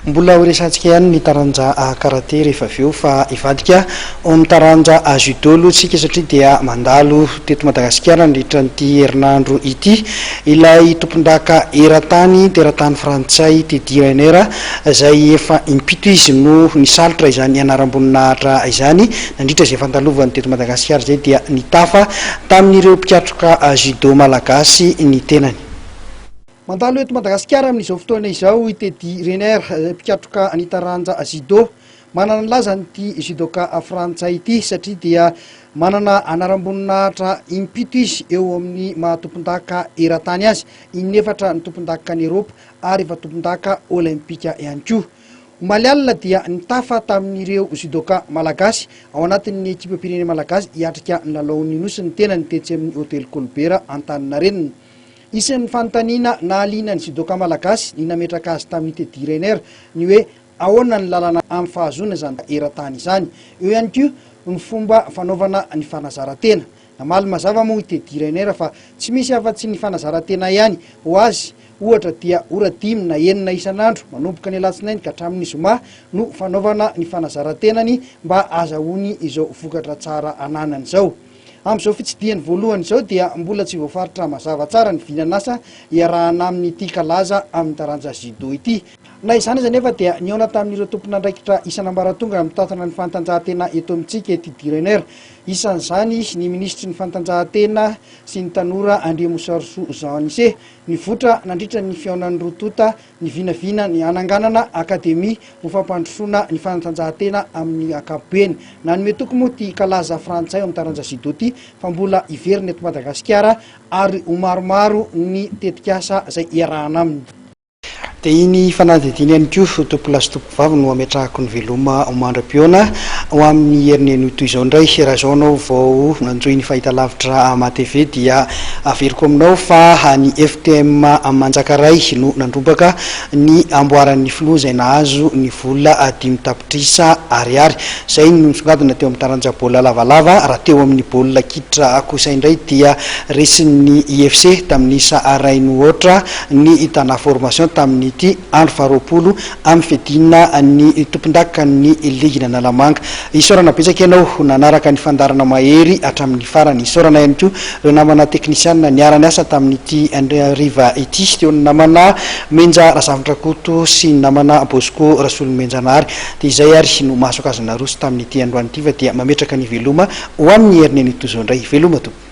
Mbola horesahantsika ihany ny taranja karate rehefa avy eo fa hivadika ao amin'ny taranja judo aloha isika satria dia mandalo teto Madagasikara nandritra an'ity herinandro ity ilay tompondaka eran-tany teratany frantsay Teddy Riner izay efa impito izy no nisalotra izany anaram-boninahitra izany nandritra izay fandalovany teto Madagasikara izay dia nitafa tamin'ireo mpikatroka judo malagasy ny tenany. Mandalo eto Madagasikara amin'izao fotoana izao i Teddy Riner, mpikatroka ny taranja judo. Manana ny lazany ity judoka frantsay ity satria dia manana anaram-boninahitra impito izy eo amin'ny maha tompondaka eran-tany azy, inefatra ny tompondakan'i Eropa ary efa tompondaka olympika ihany koa. Omaly alina dia nitafa tamin'ireo judoka malagasy ao anatin'ny ekipam-pirenena malagasy hiatrika ny lalaon'ny Nosy ny tenany tetsy amin'ny hotely Colbert Antaninarenina. Isan'ny fanontaniana nahaliana ny judoka malagasy ny nametraka azy tamin'i Teddy Riner ny hoe ahoana ny lalana amin'ny fahazoana izany eran-tany izany. Eo ihany koa ny fomba fanaovana ny fanazaran-tena. Namaly mazava moa i Teddy Riner fa tsy misy afa-tsy ny fanazaran-tena ihany ho azy, ohatra dia ora dimy na enina isan'andro manomboka ny alatsinainy ka hatramin'ny zoma no fanaovana ny fanazaran-tenany mba ahazahoany izao vokatra tsara ananany izao. Amin'izao fitsidihany voalohany izao dia mbola tsy voafaritra mazava tsara ny vinan'asa iarahana amin'ity kalaza amin'ny taranja judo ity. Na izany aza anefa dia nihaona tamin'ireo tompon'andraikitra isan'ambaratonga mitantana ny fanatanjahantena eto amintsika ity Direner. Isan'izany ny minisitry ny fanatanjahantena sy ny tanora Andriamosarisoa Jean Anicet. Nivoitra nandritra ny fihaonan'ny roa tonta ny vinavina ny hananganana akademia ho fampandrosoana ny fanatanjahantena amin'ny ankapobeny. Nanome toky moa ity kalaza frantsay ao amin'ny taranja judo ity fa mbola hiverina eto Madagasikara ary ho maromaro ny tetikasa izay hiarahana aminy. Dia iny fanadihadiana ihany koa tompolahy sy tompovavy no ametrahako ny veloma ho mandra-pihaona ho amin'ny herinenio toy izao indray. Raha izao anao vao nanjohy ny fahitalavitra Ama TV dia Averiko aminao fa ny FTM Manjakaray no nandrombaka ny amboaran'ny filoha izay nahazo ny vola 5 tapitrisa ariary. Izay no nisongadina teo amin'ny taranja baolina lavalava. Raha teo amin'ny baolina kitra kosa indray dia resin'ny IFC tamin'ny isa iray no aotra ny Tana Formation tamin'ity andro faharoapolo amin'ny fiadiana ny tompondakan'ny ligin'Analamanga. Isaorana betsaka ianao nanaraka ny fandaharana Mahery hatramin'ny farany. Isaorana ihany koa ireo namana teknisianina niara-niasa tamin'ity hariva ity, teo ny namana Menja Razafindrakoto sy ny namana Bosco Rasolomenjanahary. Dia izay ary no mahasoa azy naroso tamin'ity androany ity fa dia mametraka ny veloma ho amin'ny herin'ny anio toy izao indray. Veloma tompoko.